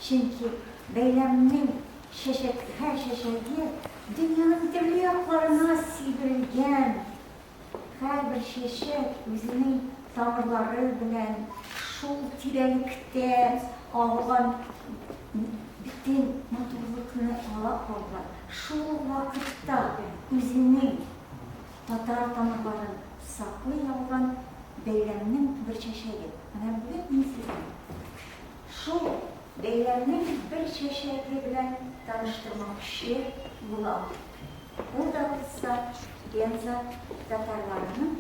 Чөнки бәйләмнең чәчәк, һәр чәчәге дөньяның төрле якларына сибелгән. Һәрбер чәчәк үзенең тамырлары белән шул тирәлектә алган бөтен матурлыкны ала алган, шул ук вакытта үзенең татар тамырларын саклый алган бәйләмнең бер чәчәге. Менә бүген мин сезне шул бәйләмнең бер чәчәге белән таныштырмакчы булам. Ул да булса Пенза татарларының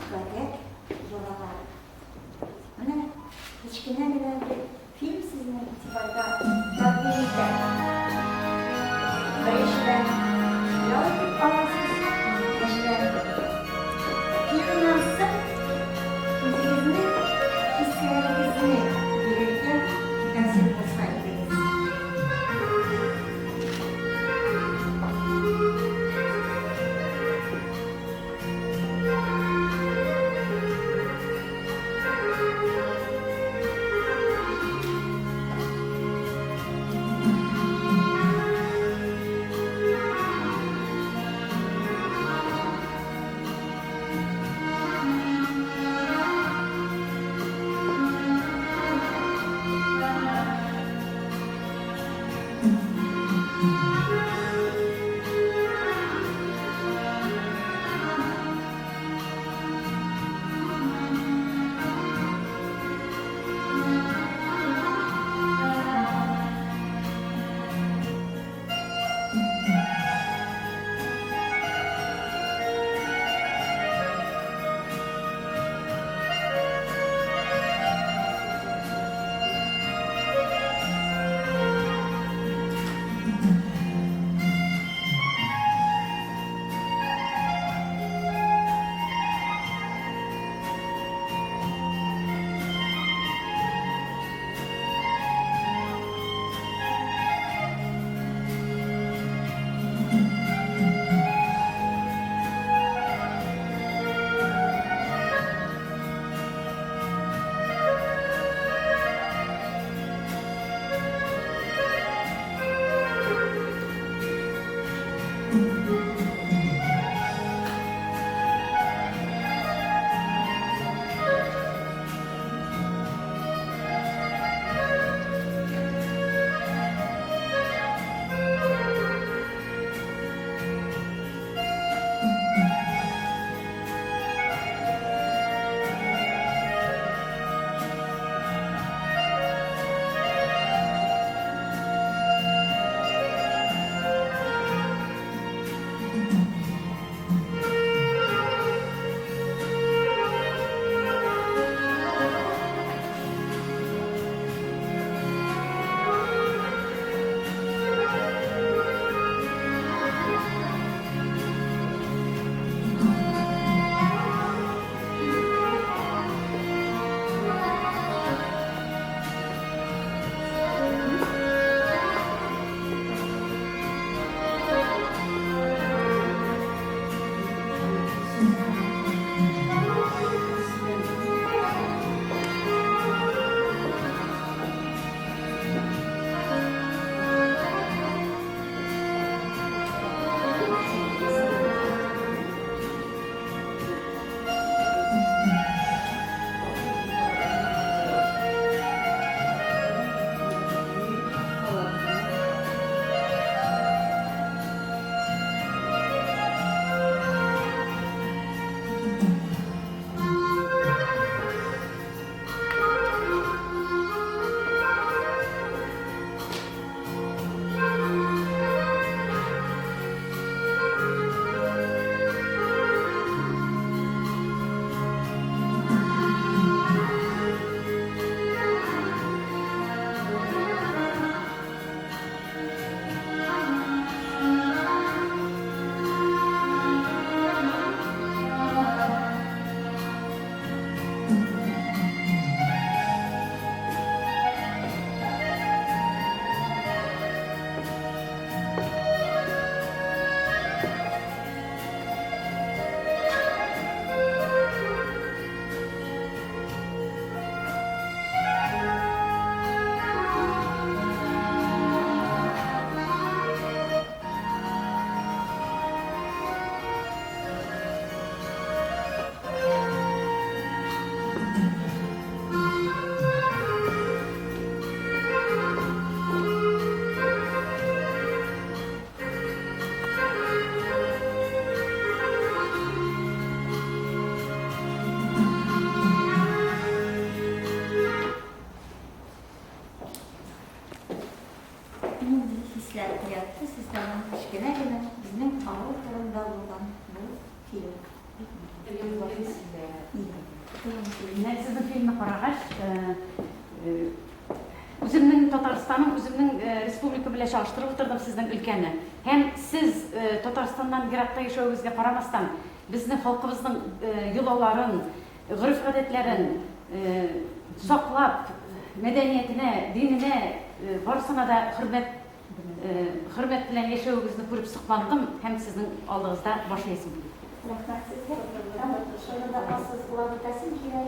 гадәт-йолалары. Менә кечкенә генә бер фильм сезнең игътибарга тәкъдим итәм. Беренчедән, ял итеп аласыз, икенчедән, фильмнан соң үзегезнең хисләрегезне бирергә әзер булса идегез. хисләр уятты сездә моның кечкенә генә безнең авыл турында булган бу фильм? Менә сезнең фильмны карагач, үземнең Татарстаным, үземнең республика белән чагыштырып утырдым сезнең өлкәне. Һәм сез Татарстаннан еракта яшәвегезгә карамастан, безнең халкыбызның йолаларын, гореф-гадәтләрен саклап, мәдәниятенә, диненә, барысына да хөрмәт хөрмәт белән яшәвегезне күреп сокландым һәм сезнең алдыгызда баш иясем килде. Рәхмәт сезгә. Һәм шуны да ассызыклап үтәсем килә,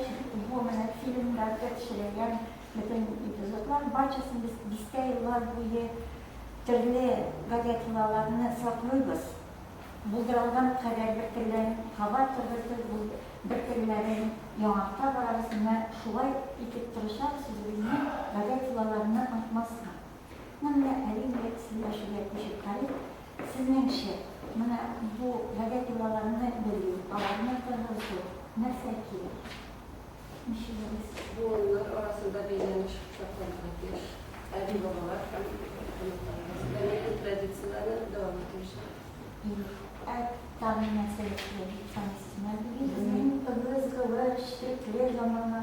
бу менә фильмда төшерелгән бөтен эпизодлар, барчасын без дистә еллар буе төрле гадәт-йолаларны саклыйбыз. Булдырылган кадәр бер телләрен кабат торгызып, бер телләрен яңарта барабыз. Менә шулай итеп тырышабыз үзебезнең гадәт-йолаларны онытмаска. Ну, менә әле инде сөйләшүгә күчеп карыйк. Сезнеңчә, менә бу гадәт-йолаларны белү, аларны торгызу нәрсә кирәк? Ничек уйлыйсыз? Буыннар арасында бәйләнеш сакланырга тиеш. Әби-бабалар һәм оныклар арасында милли традицияләрне дәвам итү өчен. Ә тагын нәрсә кирәк дип саныйсыз? Менә бүген безнең ыгы-зыгылы, четерекле замана.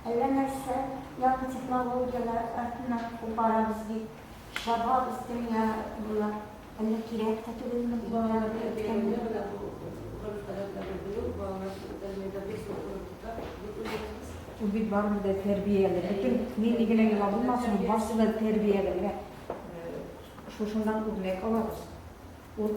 Әллә нәрсә, яңа технологияләр артыннан куып барабыз бит. Чабабыз дөнья буйлап. Әллә кирәк тә түгелме бу Балаларны тәрбияләүдә менә бу гореф-гадәтләрне белү, балаларны тәрбиядә бик зур урын тота дип уйлыйбыз без. Ул бит барыбер дә тәрбияле. Бөтен нинди генә йола булмасын, барсы да тәрбияле. Менә шушыннан үрнәк алабыз. Ул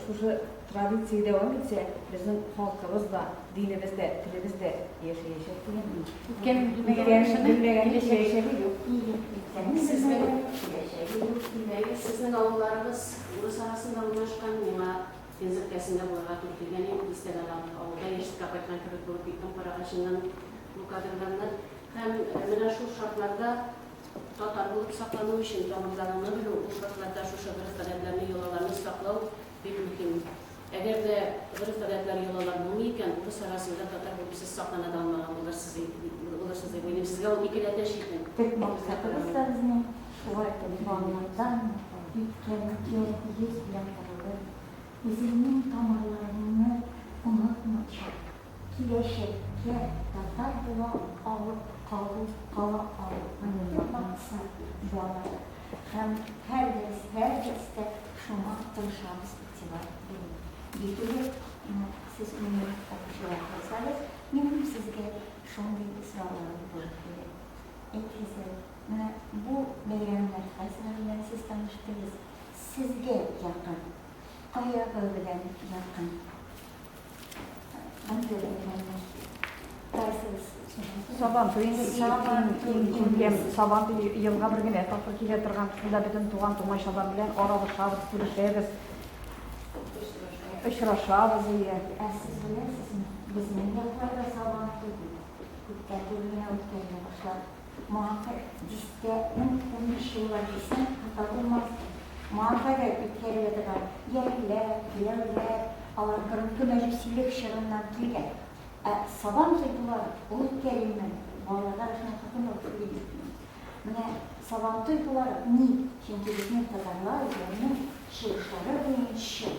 шушы традиция дәвам итсә, безнең халкыбыз да, динебез дә, телебез дә яшәячәк дигән. Үткәнен белмәгән кешенең киләчәге юк. Үткәнен белмәгәннең киләчәге юк. Әйе, сезнең авылларыгыз урыс арасында урнашкан. Миңа Пенза өлкәсендә булырга туры килгән иде. Дистәдән артык авылда яшьлеккә кайткан кебек булып киттем карагачыннан бу кадрларны. Һәм менә шул шартларда Татар булып саклану өчен тамырларыңны белү, ул шартларда шушы гореф-гадәтләрне, йолаларны саклау бик мөһим. Әгәр дә гореф-гадәтләр, йолалар булмый икән, урыс арасында татар булып сез саклана да алмаган булырсыз, булырсыз дип уйлыйм. Сезгә ул икеләтә читен. Төп максатыбыз да безнең шулай итеп балалардан үткәнгә йөз белән борылып, үзеңнең тамырларыңны онытмыйча, Киләчәккә татар була алып калу, кала алу. Моның төп максат балалар. Һәм һәр дәрес, һәр дәрестә шуңа тырышабыз игътибар биреп. Билгеле, менә сез минем укучылар булсагыз, минем сезгә шундый сорауларым булыр иде. Әйтегез әле, менә бу бәйрәмнәр кайсылары белән сез таныштыгыз? Сезгә якын, каягы белән якын? Сабантуй инде иң күркәм Сабантуй елга бер генә тапкыр килә торган. Шунда бөтен туган-тумачалар белән аралашабыз, күрешәбез, очрашабыз, ие. Ә сез беләсезме, безнең якларда Сабантуй бит күптән түгел генә үткәрелә башлады. Моңа кадәр дистә, ун-унбиш еллар дисәң, хата булмас. Моңа кадәр үткәрелә торган яшьләр, кияүләр, алар борынгы мәҗүсилек чорыннан килгән. Ә Сабан туй буларак, ул үткәрелмәде. Балаларга шуның хакында ук сөйлим. Менә Сабантуй буларак ник? Чөнки безнең татарлар үзләренең чыгышлары буенча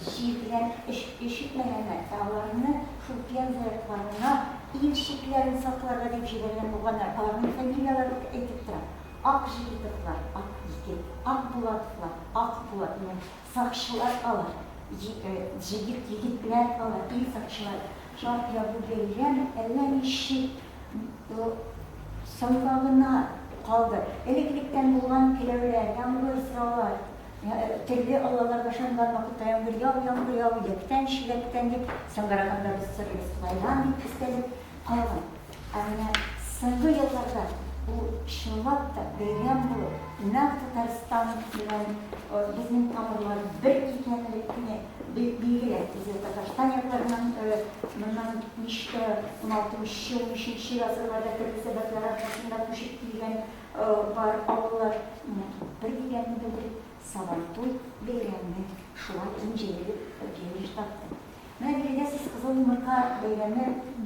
җир белән эш эш итмәгәннәр, ә аларны шул Пенза якларына ил чикләрен сакларга дип җибәргән булганнар. Аларның фамилияләре үк әйтеп тора. Акжигитовлар, ак егет, Акбулатовлар, ак булат, менә сакчылар алар, җигит егетләр алар, ил сакчылары. Шуңа күрә бу бәйрәм әллә ничек соңга гына калды. Элек-электән булган келәүләр, яңгыр сораулар, төрле аллаларга ышанган вакытта яңгыр яу, яңгыр яу, иләктән, чиләктән дип, соңгырагында без сорыйбыз Ходайдан дип өстәлеп калган. Ә менә соңгы елларда ул чынлап та бәйрәм булып, нәкъ Татарстан белән безнең тамырлар бер икәнлекне билгеләп, үзе Татарстан якларыннан моннан ничә уналтынчы, унөченче гасырларда төрле сәбәпләр аркасында күчеп килгән бар авыллар менә бер дигәнне белдереп, Сабантуй бәйрәме шулай киң җәелеп җәеш тапты. Менә биредә сез Кызыл йомырка бәйрәме.